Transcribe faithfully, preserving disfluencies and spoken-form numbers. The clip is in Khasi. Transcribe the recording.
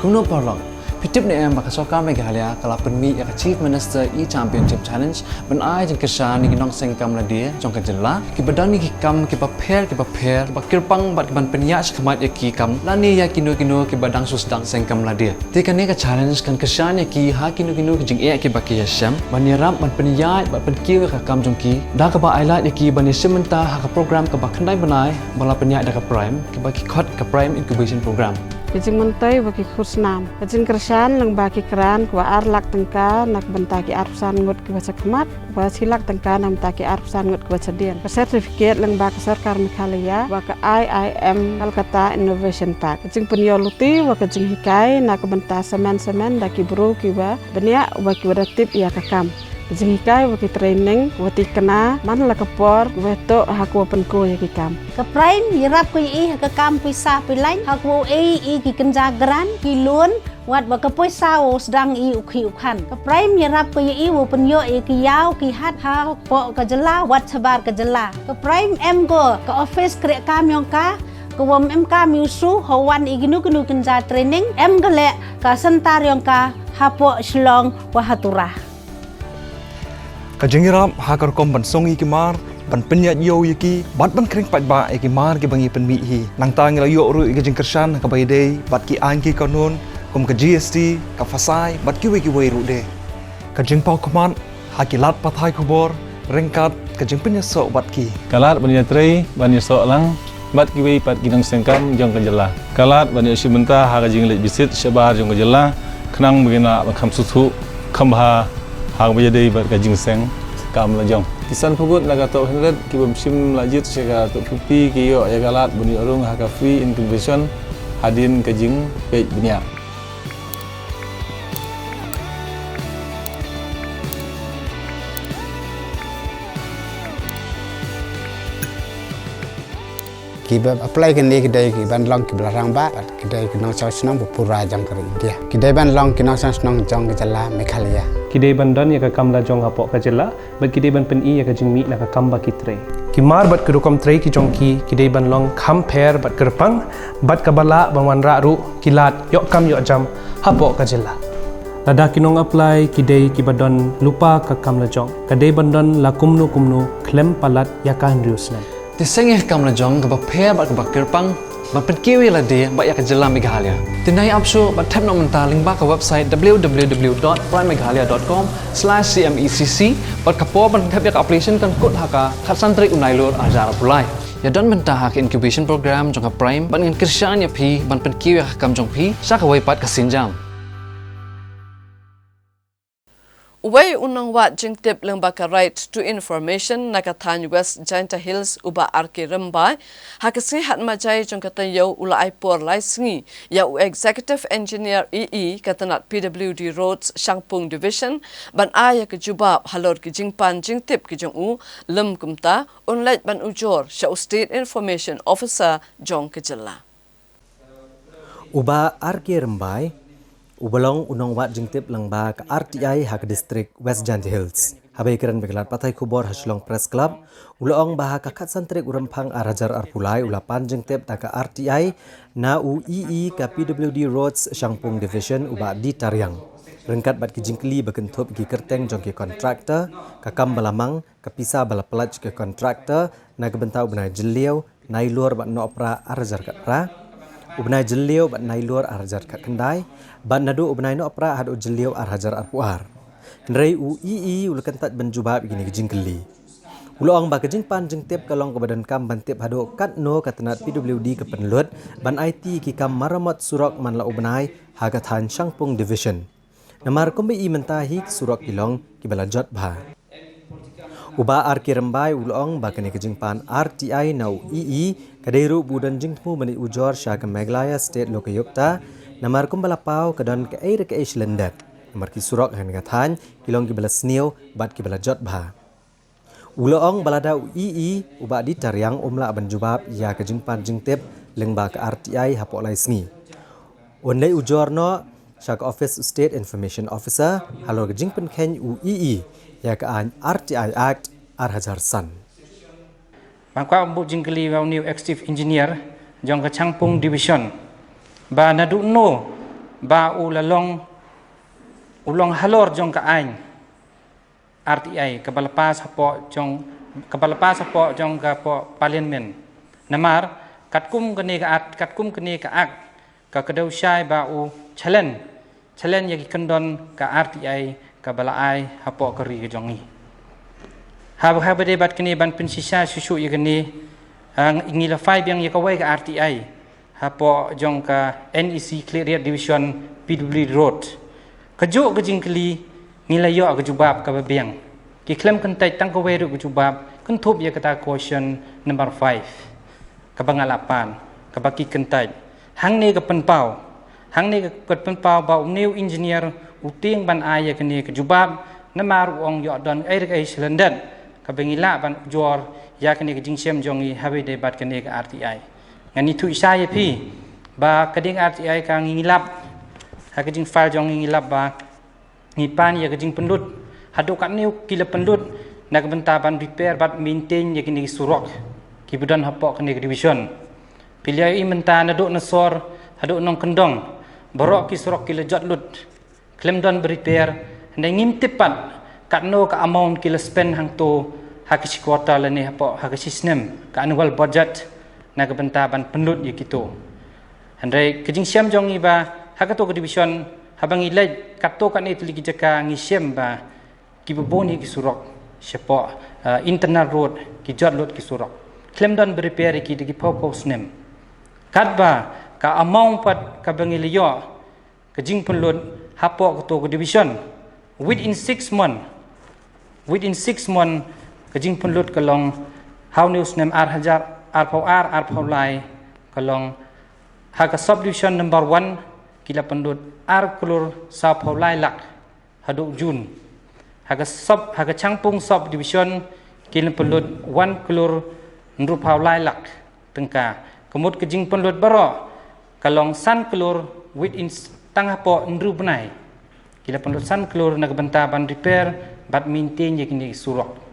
Kumno paralok, phi tip ne em ba ka sorkar Meghalaya ka la pynmih ïa ka Chief Minister E-Championship Challenge ban ai jingkyrshan ïa ki nongseng kam lade jong ka jylla kiba don ïa ki kam kiba pher kiba pher, kiba kyrpang bad kiban pynïaid shakhmat ïa ki kam lane ïa kino kino kiba dang shu sdang seng kam lade. Te kane ka challenge kan kyrshan ïa ki ha kino kino ki jingeh kiba ki ïashem ban ïarap ban pynïaid bad pynkiew ïa ka kam jong ki da kaba ailad ïa ki ban ïashim bynta ha ka program kaba khyndai bnai ba la pynïaid da ka PRIME, kaba ki khot ka PRIME Incubation Program. Ka jingmyntoi ba ki khusnam, ka jingkyrshan lyngba ki grant kaba ar lak tyngka na ka bynta ki arphew san ngut kiba shakhmat, ba shi lak tyngka na ka bynta ki arphew san ngut kiba shadien. Ka certificate lyngba ka sorkar Meghalaya wa ka I I M Kolkata Innovation Park. Ka jingpynïoh luti wa ka jinghikai na ka bynta samen samen da ki bru kiba bniah wa kiba da tip ïa ka kam. Ka jinghikai wa ki training wa tikna man la ka por wa toh ha ka wa pynkuh ïa ki kam. Ka PRIME ïarap ka ïa i ha ka kam pisa pilain ha ka wa ei i ki kynja grant, ki loan, wat wa ka pisa wa sdang i u khih u khan. Ka PRIME ïarap ka ïa i wa pynïoh ïa ki ïaw ki hat hapoh ka jylla wat shabar ka jylla. Ka PRIME em ko ka office kreh kam yong ka, ka wa em kam ïa u shu ha wan i kino kino kynja training, em ka leh ka center yong ka hapoh Shillong wa ha Tura. Ka jingïarap ha ka rukom ban song ïa ki mar, ban pynïaid ïew ïa ki, bad ban khring paidbah ïa ki mar kiba ngi pynmih hi. Nangta ngi la ïoh ruh ïa ka jingkyrshan ha kaba ïadei bad ki aiñ ki kanun kum ka G S T, ka FASAI bad kiwei kiwei ruh de. Ka jingpawkhmat ha ki lad pathai khubor ryngkat ka jingpynïasoh bad ki. Ka lad ban ïatrei ban ïasoh lang bad kiwei pat ki nongseng kam jong ka jylla. Ka lad ban ïashim bynta ha ka jingleit visit shabar jong ka jylla khnang ba ngin lah ban kham sngewthuh kham bha ha kaba ïadei bad ka jingseng kam lajong. Ki sanphew ngut na ka top hundred ki bym shim la jied sha ka top fifty ki ïoh ïa ka lad ban ïoh rung ha ka free incubation hadien ka jingpeit bniah. Kiba apply kane ki dei ki ban long kiba la rangbah, ki dei ki nongshong shnong ba pura jong ka ri India. Ki dei ban long ki nongshong shnong jong ka jylla Meghalaya. Ki dei ban don ïa ka kam lajong hapoh ka jylla, bad ki dei ban pyni ïa ka jingmih na ka kam ba ki trei. Ki mar bad ki rukom trei ki jong ki, ki dei ban long kham pher bad kyrpang, bad kaba lah ban wanrah ruh ki lad ïoh kam ïoh jam hapoh ka jylla. Lada ki nong apply ki dei kiba don lypa ka kam lajong, ka dei ban don la kumno kumno khlem palat ïa ka hynriew snem. Te seng ïa ka kam lajong kaba pher bad kaba kyrpang ban pynkiew ïa lade bad ïa ka jylla Meghalaya. Te nai ap shuh bad thep noh mynta lyngba ka website w w w dot prime meghalaya dot com slash c m e c c bad ka por ban thep ïa ka application kan kut ha ka khatsan tarik u Nailur arhajar arphew lai. Ïa don mynta ha ka incubation program jong ka PRIME bad ngin kyrshan ïa phi ban pynkiew ïa ka kam jong phi sha kawei pat ka sienjam. Uwei u nongwad jingtip lyngba ka Right to Information na ka thaiñ West Jaintia Hills, u Bah R K Rymbai, ha ka sngi Hatmajai jong ka taïew u la ai por lai sngi ïa u Executive Engineer E E ka tnat P W D Roads Shangpung Division ban ai ïa ka jubab halor ki jingpan jingtip ki jong u, lym kumta un leit ban ujor sha u State Information Officer jong ka jylla. U Bah R K Rymbai, uba long u nongwad jingtip lyngba ka R T I ha ka district West Jaintia Hills, haba ïakren bad ki lad pathai khubor ha Shillong Press Club, u la ong ba ha ka khatsan tarik u Rymphang arhajar arphew lai u la pan jingtip da ka R T I na u E E ka P W D Roads Shangpung Division, u Bah D Tariang, ryngkat bad ki jingkylli ba kynthup ki kyrteng jong ki contractor, ka kam ba la mang, ka pisa ba la pynlait ki contractor na ka bynta u bnai Jylliew, Nailur bad Nohprah arhajar khatphra, u bnai Jylliew bad Nailur arhajar khatkhyndai, bad naduh u bnai Nohprah haduh Jylliew arhajar arphew ar. Hynrei u E E u la kyntait ban jubab ïa kine ki jingkylli. U la ong ba ka jingpan jingtip ka long kaba donkam ban tip haduh katno ka tnat P W D ka pynlut ban aiti ki kam maramot surok man la u bnai ha ka thaiñ Shangpung Division. Namar kumba i mynta hi ki surok ki long kiba la jot bha. U Bah R K Rymbai u la ong ba kane ka jingpan R T I na u E E ka dei ruh ba u don jingthmu ban ujor sha ka Meghalaya State Lokayukta, namar kumba la paw ka don kaei re kaei shi lyndet. Namar ki surok ha kane ka thaiñ ki long kiba la sniew bad kiba la jot bha. U la ong ba lada u E E u Bah D Tariang um lah ban jubab ïa ka jingpan jingtip lyngba ka R T I hapoh lai sngi, un leit ujor noh sha ka office u State Information Officer halor ka jingpynkheiñ u E E ïa ka aiñ R T I Act arhajar san. Ban kwah ban buh jingkylli ïa u new Executive Engineer jong ka Shangpung Division ba naduh no ba u la long, u long halor jong ka aiñ R T I kaba la pass hapoh jong, kaba la pass hapoh jong ka poh Parliament. Namar katkum kane ka Act, katkum kane ka Act, ka kdew shai ba u challenge, challenge ïa ki kyndon ka R T I kaba la ai hapoh ka ri ka jong ngi. Haba, haba dei bad kane ban pynshisha shuh shuh ïa kane, ah, ngi la phai biang ïa kawei ka R T I hapoh jong ka N E C Khliehriat Division, P W D Road. Kajuh ka jingkylli ngi la ïoh ka jubab kaba biang. Ki khlem kyntait tang kawei ruh ka jubab, kynthup ïa kata question number five kaba nga la pan, kaba ki kyntait. Hangne ka pynpaw, hangne ka pynpaw ba une u engineer u tieng ban ai ïa kane ka jubab, namar u ong ïoh don ei ruh ei shlyndet kaba ngi lah ban ujor ïa kane ka jingshem jong ngi haba dei bad kane ka R T I. Ngan ïathuh shisha ïa phi ba ka dei R T I ka ngi lap, ha ka jingfile jong ngi ngi lap ba ngi pan ïa ka jingpynlut haduh katne ki la pynlut na ka bynta ban repair bad maintain ïa kine ki surok kiba don hapoh kane ka division. Phi la ïohi mynta naduh na sor haduh nongkyndong, baroh ki surok ki la jot lut, khlem don ba repair. Hynrei ngim tip pat katno ka amount ki la spend hangto ha ka shi quarter lane hapoh ha ka shi snem, ka annual budget, na ka bynta ban pynlut ïa kito. Hynrei ka jingshem jong ngi ba ha kato ka division, haba ngi leit katto katne tylli ki jaka, ngi shem ba kiba bun ïa ki surok shapoh, ah, internal road, ki jot lut ki surok, khlem don ba repair ïa ki da ki phew phew snem. Katba ka amount pat kaba ngi la ïoh ka jingpynlut hapoh kato ka division within six month, within six month, ka jingpynlut ka long ha une u snem ar hajar arphew ar arphew lai, ka long ha ka subdivision number one ki la pynlut ar klur sawphew lai lak haduh June. Ha ka sub, ha ka Changpung subdivision ki la pynlut one klur hynriewphew lai lak tyngka. Ka mut ka jingpynlut baroh ka long san klur within s-, tang hapoh hynriew bnai. Ki la pynlut san klur na ka bynta ban repair bad maintain ïa kine ki surok.